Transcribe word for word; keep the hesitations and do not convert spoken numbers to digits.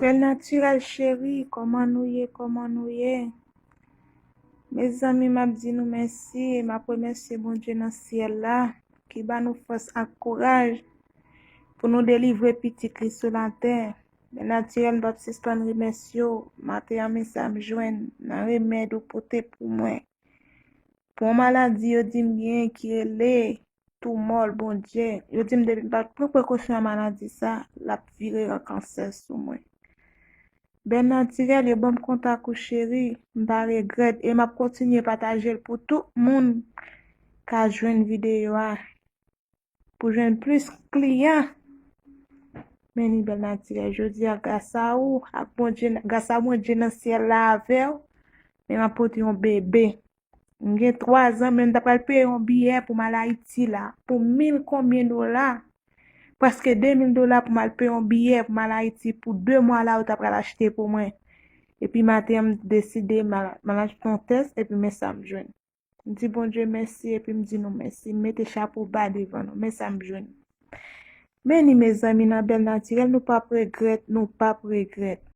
Bèl Natirèl cheri, kòman nou ye, kòman nou ye? Mezanmi, m ap di nou mèsi e m ap remèsye Bondye nan syèl la ki ba nou fòs ak kouraj pou nou delivre pitit li sou latè. Bèl Natirèl, m p ap sispann remèsye w. Maten an, men sa m jwenn nan remèd ou pote pou mwen. Pou yon maladi yo di m genyen ki rele tou mòl, Bondye. Yo di m depi m pa t pran prekosyon a maladi sa, l ap vire an kansè sou mwen. Bèl Natirèl, yo ban m kontak ou cheri, m pa regrèt e m ap kontinye pataje l pou tout moun ka jwenn videyo a. Pou jwenn plis kliyan. Men ni Bèl Natirèl, jodi a gras a ou, ak Bondye, gras a Bondye nan syèl la avè w, men m ap pote yon bebe. M gen twa zan, men m ta pral peye yon biyè pou m al Ayiti la, pou mil konbyen dola, prèske de mil dola pou m al peye yon biyè pou m al Ayiti pou de mwa la, yo ta pral achte pou mwen. Epi maten an, m deside m al, m al achte yon tès, epi men sa m jwenn. M di Bondye mèsi, epi m di nou mèsi. M mete chapo ba devan nou. Men sa m jwenn. Men ni mezanmi nan Bèl Natirèl, nou p ap regrèt, nou p ap regrèt.